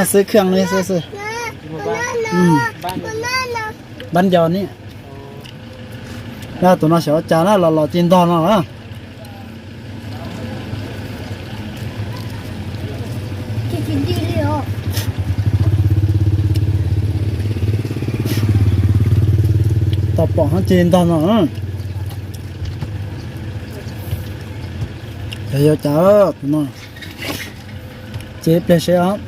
Xwb khw li xwb xwb. Bab nco ni. Tus no xyov ua cas na, los los ci ntog no na. Tau pom hab ci ntog no. Yog cas tus no, ces ib pliag seb os.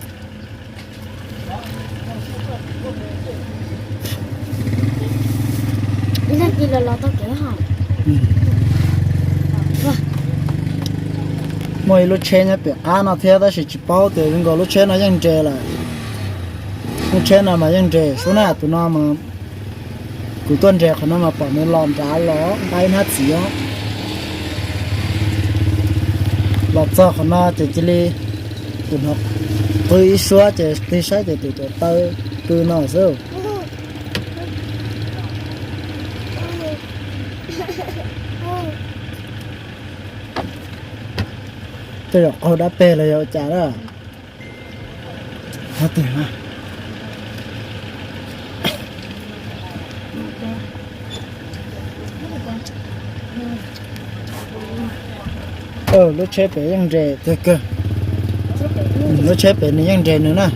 Muaj ib lub tsheb nyob pem qab no thiab tab sis tsis paub tias zoo nkaus lub tsheb no yeej nres lawm. Lub tsheb no mas yeej nres sub na, tus no mas kuv tuaj nres qhov no mas pom nws los nrad los nqa ib hnab txiv os. Los txog qhov no ces cia li tus no qw ib suab ces tig saib ces tus tuam taw pw no xwb. Tej zaum qaug dab peg los yog ua cas na. Lub tsheb pem yeej nres tiag kawg. Lub tsheb pem nws yeej nres nws na.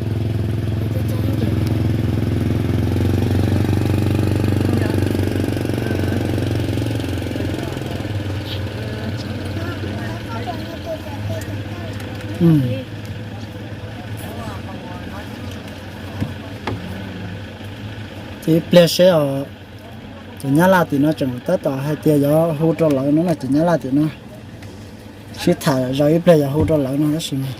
Ces ib pliag seb os, cov nyab laj tim no tseem tab tom hais tias yuav hu rau lawv no na, cov nyab laj tim no sib tham zaws ib pliag yuav hu rau lawv no tab sis mas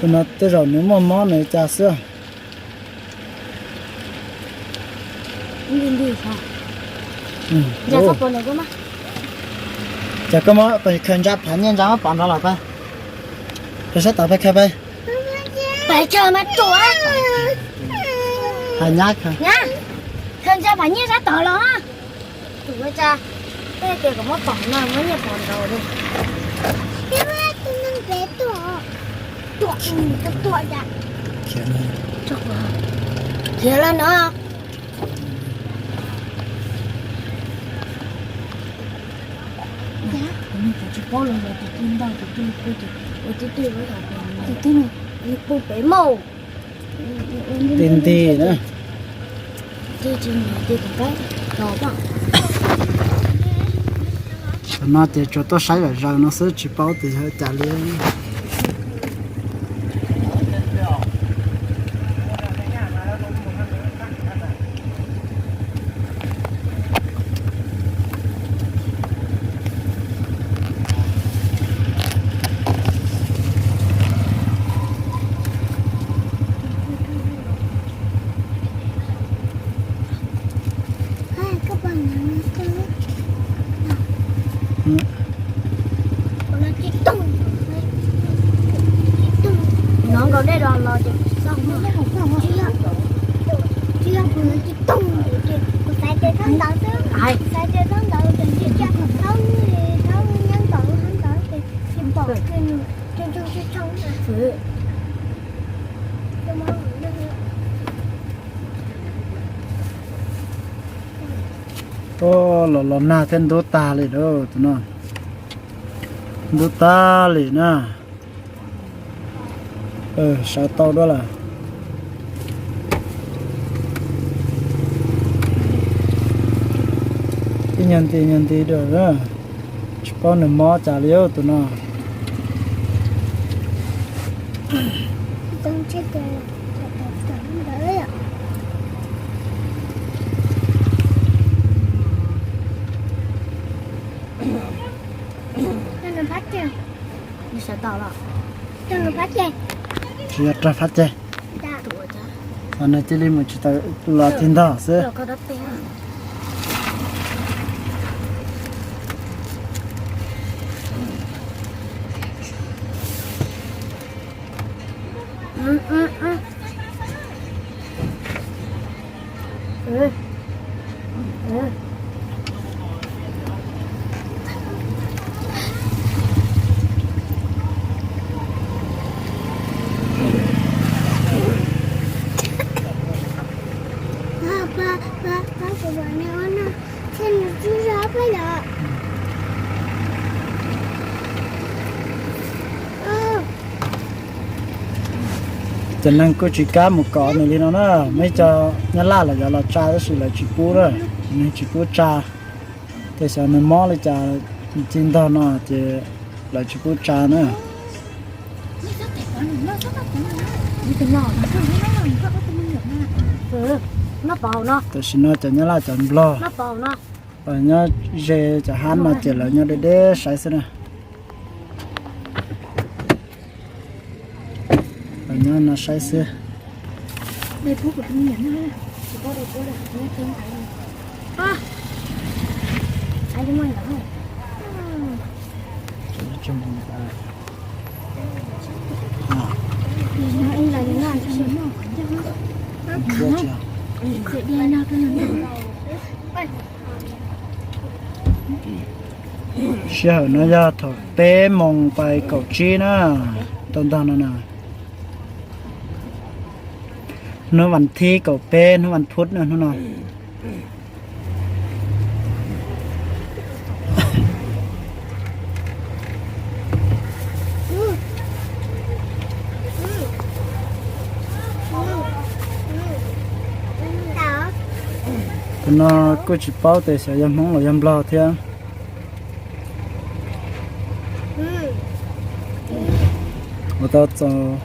tus no tej zaum nws muaj mob nws cas xwb. Ces koj muab khaws ntsa phav nyiaj ntsa muab pov nrov los pab, pab sab tod pab khaws pab. Hais nyab khaws, khaws ntsa phav nyiaj sab tod los. Tus ua cas, tej tias kom muab pov no muab nyiaj pov nrov li. Tuam, tuam, tuam, tuam. Khiav lawm no. Tsis paub los tus twg ntog tus twg pw, tus twg pw pem mauj. Nti nti na. Tam no ces tsuas tuaj saib zom zaws no xwb tsis paub tias yog cas li. Hnov nkaus dej los los ces tsis txog. Tsis yog kuv hnov tsis toog ces kuv xaiv tes txhob ntawd xwb. Xaiv tes txhob ntawd ces tsis cia thaub, thaub nyob ntawd ntawd ces tsis pom kiag nws tsis ntsoog tsis tshoo na. Los los nag thiab ntub tag li lauj tus no. Ntub tag li na. Sawv tau duab lawm. Ib nyuag nti nyuag nti dua, tsis paub nws mob cas li tus no. Tsis yog rau phab ceg. Nws cia li mus tsis tau los tig ntog xwb. Cov neeg kuj tsis kam mus kov nws li no na, muaj ib co Nyab Laj los yuav los tsa tab sis lawv tsis pub na, neeg tsis pub tsa. Tej xyov nws mob li cas, ci ntog no ces lawv tsis pub tsa na. Tam sim no cov Nyab Laj cov Nplog nyob ze cov hab no ces lawv nyob deb deb saib xwb na. Nyob no saib xwb. Sij hawm no yog thaum peb moos pais kaum tsib na, tau ntog no na. Hnub vas thib kaum peb, hnub vas phuv na hnub no. Tus no kuj tsis paub tias xyov yog Hmoob los yog Nplog thiab. Ua tau txaus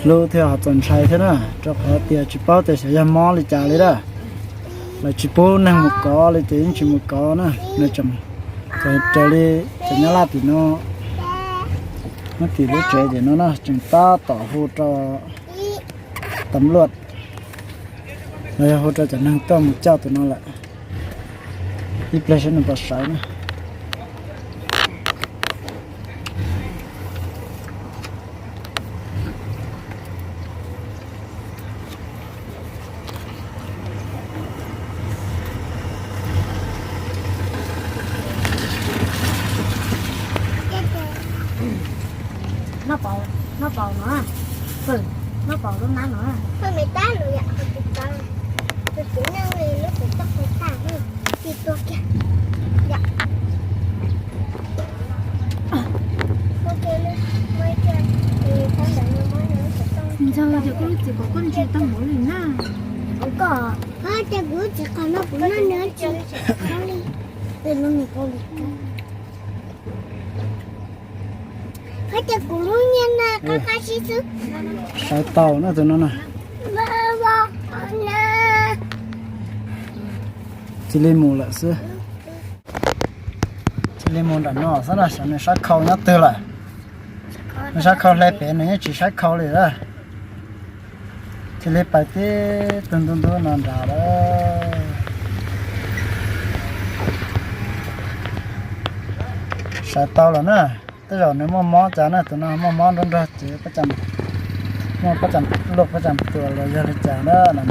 hlub thiab ho txaus ntshai thiab na, rau qhov tias tsis paub tias xyov yog mob li cas li lawm. Lawv tsis pub neeg mus kov li ces yeej tsis mus kov na. Nws tseem, raws li cov Nyab Laj tim no, nyob tim lub tsev tim no na, tseem tab tom hu rau tam luaj los yog hu rau cov neeg tuaj mus coj tus no lawm. Ib pliag saib nws puas sawv na. Noj paus no, noj paus lub nab no. Ntxog ces koj lub txiv qhov koj ntsia tau npaum li na. Koj, koj tias kuv lub txiv qhov no kuv noj nws tsis qhov li. Koj tias kuv lub nyiaj na, koj qab sib xwb. Sawv tau na tus no na. Cia li mus lawm xwb. Cia li mus nram no xwb na, xyov nws sab khau nyob twg lawm. Nws sab khau hle pem nws yeej tsis sab khau li lawm. Cia li pais tib tug ntub ntub no nrad lawm. Sawv tau lawm na. Tej zaum nws muaj mob cas na, tus no muaj mob nrog nrog ces muaj pob cas luaj pob cas tuas los yog li cas na no.